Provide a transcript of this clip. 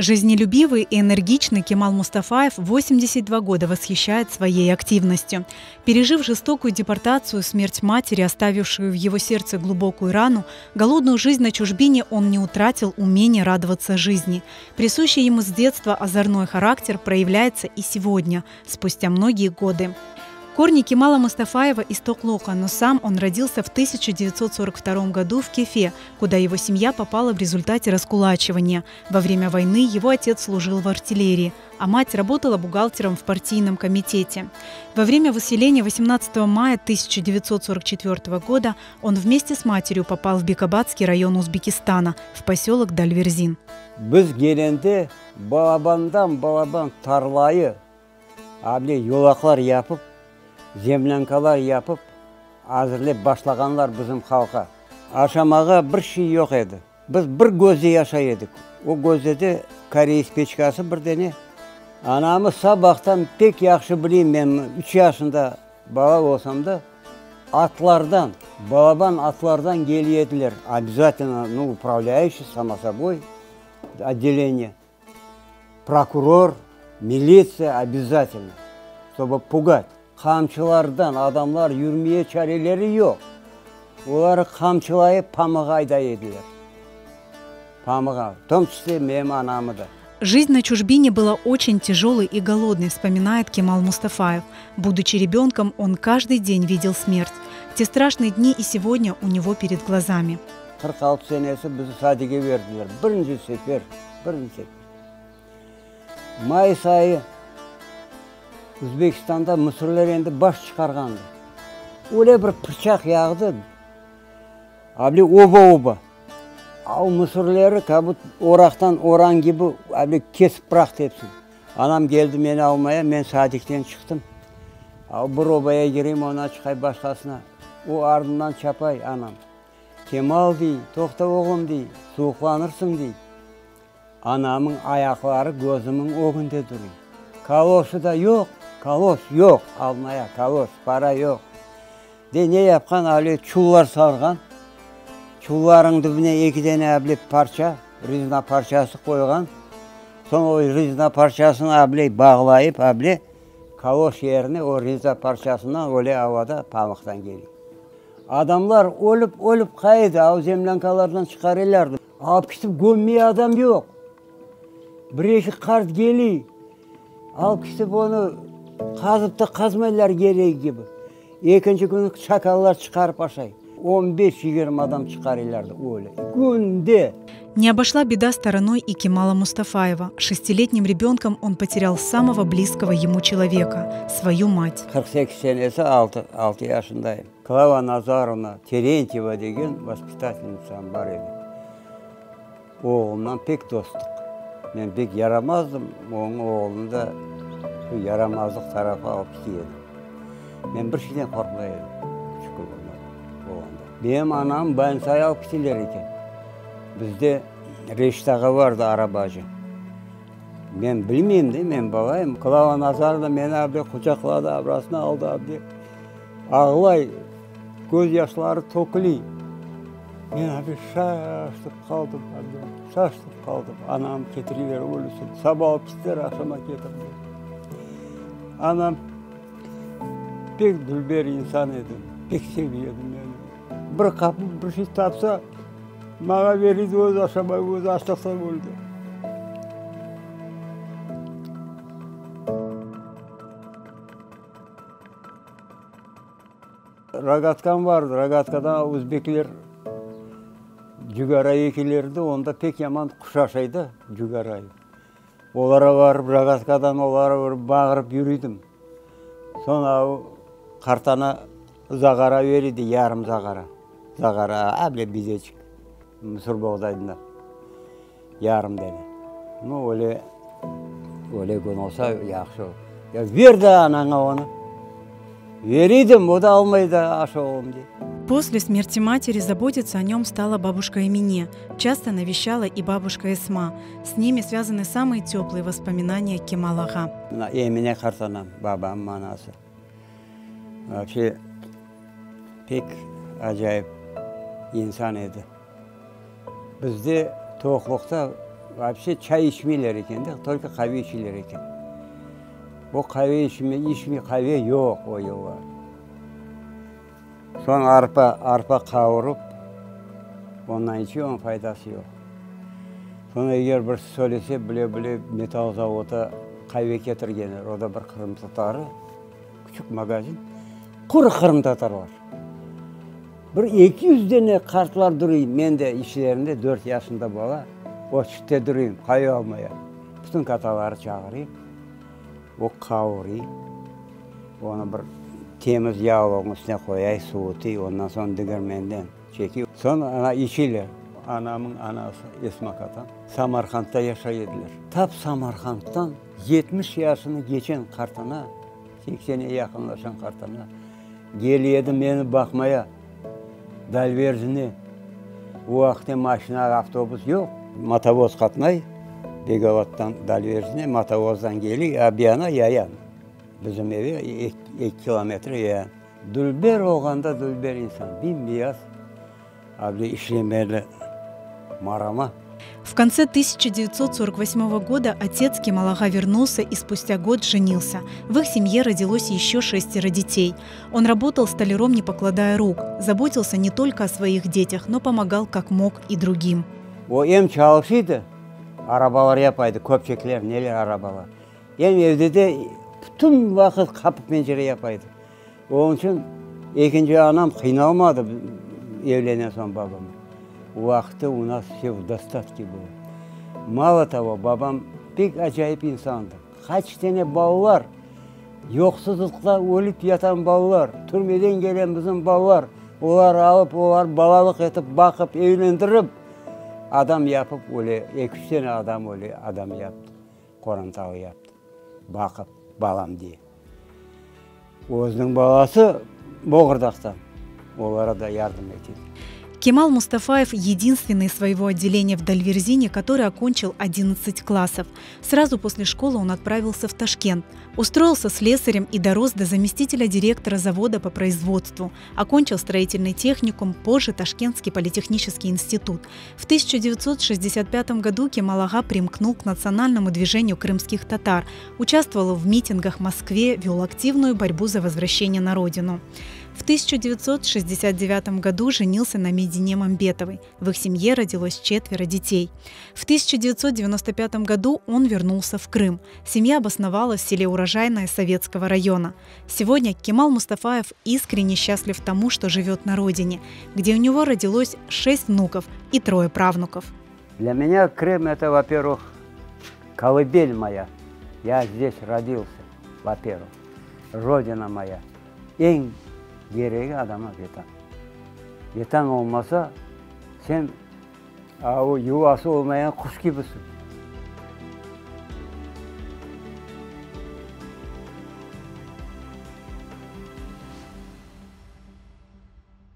Жизнелюбивый и энергичный Кемал Мустафаев 82 года восхищает своей активностью. Пережив жестокую депортацию, смерть матери, оставившую в его сердце глубокую рану, голодную жизнь на чужбине он не утратил умение радоваться жизни. Присущий ему с детства озорной характер проявляется и сегодня, спустя многие годы. Корни Кемала Мустафаева из Токлука, но сам он родился в 1942 году в Кефе, куда его семья попала в результате раскулачивания. Во время войны его отец служил в артиллерии, а мать работала бухгалтером в партийном комитете. Во время выселения 18 мая 1944 года он вместе с матерью попал в Бекабадский район Узбекистана, в поселок Дальверзин. Biz kelgende balabandan balaban tarlayı able yolaqlar yapıp, zemlânkalar yapıp azırlap başlağanlar bizim halqqa. Aşamağa bir şey yoq edi. Biz bir közde yaşay edik. O közde de koreys peçkası bir dene. Anamız sabahtan pek yahşı bileyim men üç yaşında bala olsam da, atlardan, balaban atlardan kele ediler, obязательно, nu, upravlâyuşiy, samo soboy, otdeleniye, prokuror, militsiya obязательно, ştobu pugat. Qamçılardan adamlar yürmeye çareleri yoq. Oları qamçılayıp pamığa ayday ediler. Pamığa, в том числе menim anamı da. Жизнь на чужбине была очень тяжелой и голодной, вспоминает Кемал Мустафаев. Будучи ребенком, он каждый день видел смерть. Те страшные дни и сегодня у него перед глазами. 46 senesi bizi sadike berdiler. Birinci sefer, birinci sefer. Mayıs ayı Özbekistanda müsürler endi baş çıqarğandı. Öyle bir pırçaq yağdı, able oba-oba. Av müsürleri kak budto oraqtan oran kibi able kesip bıraqtı epsini. Anam keldi meni almaya, men sadikten çıqtım. Av bir obaya kireyim, ondan çıqay başqasına. O ardından çapay anam. Kemal, dey, toqta oğlum, dey, suvuqlanırsıñ, dey. Anamıñ ayaqları közümiñ ögünde duruy. Kaloşı da yoq, kaloş yoq, almaya kaloş, para yoq. De, ne yapqan, ale çullar sarğan, çullarıñ tübüne eki dene able parça, rezina parçası qoyğan, soñ o rezina parçasını able bağlayıp, able kaloş yerine o rezina parçasından öyle avada pamıqtan kele. Adamlar ölip, ölip qaydı, av zemlânkalardan çıqarılardı. Alıp ketip kömmey adam yoq. Bir-eki qart keliy, alıp ketip onı qazıp da qazmaylar keregi kibi. Ekinci künü çakallar çıqarıp aşay. On beş, yigirmi adam çıqarılardı öyle, künde. Не обошла беда стороной и Кемала Мустафаева. Шестилетним ребенком он потерял самого близкого ему человека – свою мать. 48 senesi altı, altı yaşındayım. Klava Nazarovna Terentyeva degen vоспитательницам bar edi. Oğlumdan pek dostluq. Men pek yaramazdım, onıñ oğlunı da şu yaramazlıq tarafa alıp kete edi. Men bir şeyden qorqmay edim, küçük olğanda. Menim anam bolnitsaya alıp keteler eken. Bizde Reşit ağa vardı, arabacı. Men bilmeyim de, men balayım. Klava Nazarovna meni abde quçaqladı, abrasına aldı abde. Ağlay, köz yaşları töküli. Men abde şaştıp qaldım, abde, şaştıp qaldım. Anam ketiriler ölüsün. Saba alıp kettiler, aqşama ketirdiler. Anam pek dülber insan edi, pek seve edi meni. Bir qapı bir şey tapsa, maña verir edi, özü aşamay, özü açlıqtan öldi. Rogatkam vardı, rogatkadan özbekler cigara ekelerdi, onda pek yaman quş aşay da cigarayı. Olara barıp, rogatkadan olara barıp bağırıp yürüydim. Soñ av qartana zağara beridi, yarım zağara, zağara, able bizeçik, mısır boğdayından yarım dene. Nu, öyle, öyle kün olsa yahşı. Ya ver daa anaña onı. Veriydim, o da almay da, aşa oğlum, dey. После смерти матери заботиться о нем стала бабушка Эмине. Часто навещала и бабушка Эсма. С ними связаны самые теплые воспоминания Кемал ağa. Mına Emine qartanam, babamnıñ anası. Вообще pek acayip insan edi. Bizde. Toqluqta vobşe çay içmeyler eken de, tolko qave içeler eken. O qave içme, içmey, qave yoq o yıllar. Soñ arpa, arpa qavurıp, ondan içe, onıñ faydası yoq. Soñ eger bir söylese, bile-bile metall zavodda qave ketirgenler, o da bir qırımtatarı, küçük magazin, quru qırımtatarlar. Bir 200 dene qartlar durıy, men de içlerinde dört yaşında bala, o çitte durıyım, qave almaya. Bütün kataları çağırıy, o qavurıy, onı bir temiz yağlıqnıñ üstüne qoyay, suvutıy, ondan soñ digirmenden çekiy. Soñ ana içiyler. Anamıñ anası Esma katam Samarqandda yaşay ediler. Tap Samarqanddan 70 yaşını geçen qartana, seksene yaqınlaşan qartana Gele edi meni baqmaya Dalverzine. O vaqıtte maşina, avtobus yoq. Motovoz qatnay Begovattan Dalverzine, motovozdan kele, a buyana yayan. Bizim eve eki kilometr yayan. Dülber olğanda dülber insan, bim-beyaz. A bile işlemeli marama. В конце 1948 года отец Кемал-ага вернулся и спустя год женился. В их семье родилось еще шестеро детей. Он работал столяром, не покладая рук. Заботился не только о своих детях, но помогал как мог и другим. O em çalışıydı, arabalar yapaydı, köpçekler, neler arabalar. Em evde de bütün vaqıt qapı pencere yapaydı. Onıñ içün ekinci anam qıynalmadı evlenen soñ babam. O vaqıtta u nas vse v dostatke bylo. Malo togo, babam pek acayip insandı. Qaç tane balalar, yoqsuzlıqta ölip yatan balalar, türmeden kelen bizim balalar, olar alıp, olar balalıq etip, baqıp, evlendirip, adam yapıp öyle eki-üç tane adam öyle adam yaptı, qorantalı yaptı, baqıp, balam diye. Özüniñ balası Boğurdaqta, olara da yardım ete. Кемал Мустафаев – единственный из своего отделения в Дальверзине, который окончил 11 классов. Сразу после школы он отправился в Ташкент. Устроился слесарем и дорос до заместителя директора завода по производству. Окончил строительный техникум, позже Ташкентский политехнический институт. В 1965 году Кемал ağa примкнул к национальному движению крымских татар, участвовал в митингах в Москве, вел активную борьбу за возвращение на родину. В 1969 году женился на Медине Мамбетовой. В их семье родилось четверо детей. В 1995 году он вернулся в Крым. Семья обосновалась в селе Урожайное Советского района. Сегодня Кемал Мустафаев искренне счастлив тому, что живет на родине, где у него родилось шесть внуков и трое правнуков. Для меня Крым это, во-первых, колыбель моя. Я здесь родился, во-первых. Родина моя. Eñ keregi adamğa Vetan. Vetan olmasa, sen o yuvası olmayan quş kibisiñ.